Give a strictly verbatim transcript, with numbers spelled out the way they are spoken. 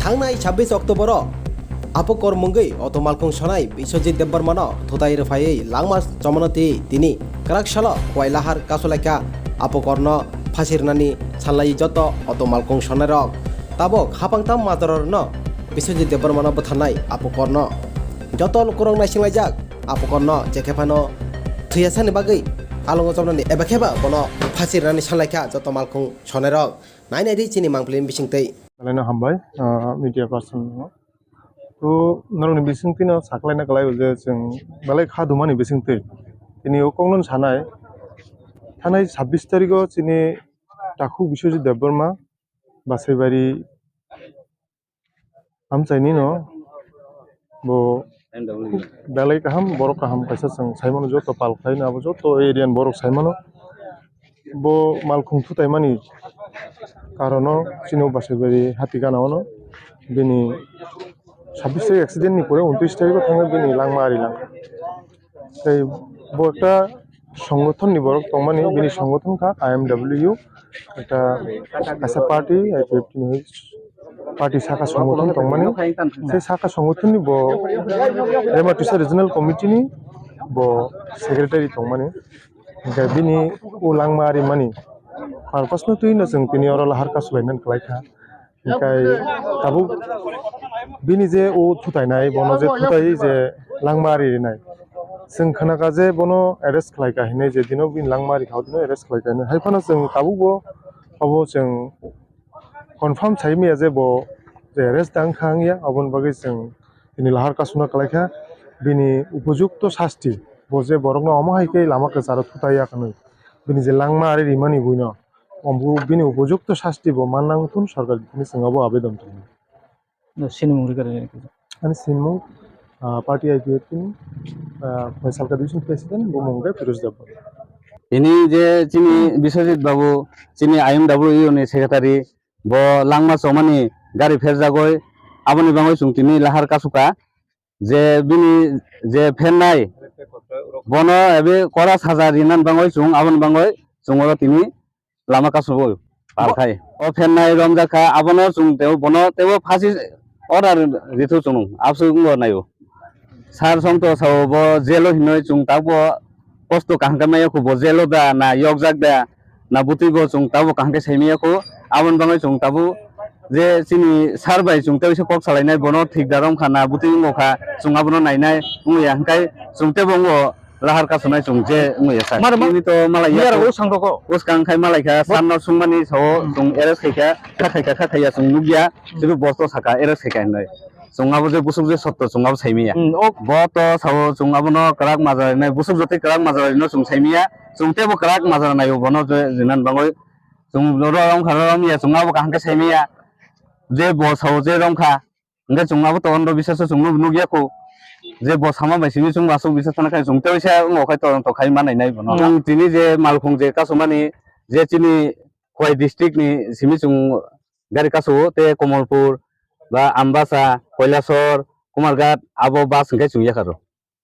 Thangnai sabbish October o Apokor mungwi auto malkhung sonai Biswajit Debbarmano thutai rwphaiwi langma chomano twi tini kwrak salo Koilahar kasulaikha Apokorno phasi rwnani sanlai joto auto malkhung sonairok. Tabok hapangtam majorarno Biswajit Debbarmano bwtharnai Apokorno joto lukurok naisinglaijak. Apokorno jekhe phano thwiyasani bagwi alongo chomnani eba kheba bono phasi rwnani sanlaikha joto malkhung sonairok. Nai nai di chini mangpili bisingtwi. Belai no hambai, ah, media person no. To norokni bisingtwi no saklaina kwlaio je chwng belai kha dumani bisingtwi. Tini o kokno sanai, thanai sabbish tarikh o chini takhuk Biswajit Debbarma Basaibari amchaini no bo belai kaham, borok kaham kaisa chwng saimano joto pal khlaino abo joto area ni borok saimano. Bo malkhung thutaimani karono chini Basaibari hati gana ono bini sabbish tarikh accident ni pore untris tarikh o thangwi bini langma ari langkha. Tei bo ekta songothon ni borok tongmani, bini songothon kha I M W, ekta kaisa party, I P F T ni party saka songothon tongmani. Sei saka songothon ni bo Rema Tisa Regional Committee ni bo secretary tongmani. Hingke bini o langma arimani purpose no twi no chwng tini oro lahar kasulainani kwlaikha. Hingke tabuk bini je o thutainai, bono je thutai je langma ari rinai. Chwng khnakha je bono arrest khlaikha hinwi, je dino bini langma ari kha, o dino arrest khlaikha hinwi. Hai phano chwng tabukbo obo chwng confirm sai manya je bo je arrest tang kha wngya, aboni bagwi chwng tini lahar kasuna kwlaikha. Bini upojukto sasti, bo je borokno omo hai khe lama kwcharo thutai ya khnwi, bini je langma ari rimani buino, omo bini upojukto sasti bo manna wngthun sorkar bini chwng abo abedon tongo. No, sinimung rwgwlani kisa. Ani sinimung, ah, party I P F T ni, ah, Phoisalka Division President, bumung khe Firoz Debbarma. Tini je chini Biswajit Babu, chini I M W ni secretary, bo langma chomani gari pherjagoi, aboni bagwi chwng tini lahar kasuka, je bini je phennai, bono ebe kora saja rinani bagwi chwng, aboni bagwi chwng oro tini lama kasubui pal khai. O phennai romjakha, abono chwng tebo, bono tebo phasi order rithu chwng, abswk wngbo naio. Sir songto sao bo jail o hinwi chwng tabukbo kosto kaham khe maya kho, bo jail o da na yokjak da na bwtwi bo chwng tabuk kaham khe sai maya kho. Aboni bagwi chwng tabuk je chini sir bai chwng tei kok salainai, bono thik da romkha na bwtwi wngkha, chwng abono nainai wngya, hwnkhe chwng tebo wngo. Lahar kasunai chwng je wngya sa. Mare ma-, nini to malai ya miyar to. O sang roko. Bwskang khai malai kha, bo- sanno sungmani sao chwng arrest khai kha, kha khai kha, kha khai ya chwng nukya, tei bo to saka arrest khai kha hinwi. Chwng abo je busuk je sotto chwng abo saimanya. Hmm, o- Bo to sao chwng abono kwrak majra rinai, busuk jotoi kwrak majra rino chwng saimanya. Chwng tebo kwrak majra naio bono je jinan bangwi chwng ro rom kha ro rom ya chwng abo kaham khe saimanya. Je bo sao je rom kha. Hingke chwng abo to Andhra biswaso chwngno nukya kho. Je bo sama bai simi chwng aswk biswas sana khai chwng tei sa wngo khai todonto khai manai nai bono. Hmm. Chwng tini je malkhung je kasumani je chini Khowai district ni simi chwng gari kasu-o tei Komolpur ba Ambasa, Koilasor, Kumarghat abo bus hingke chwng yakharo.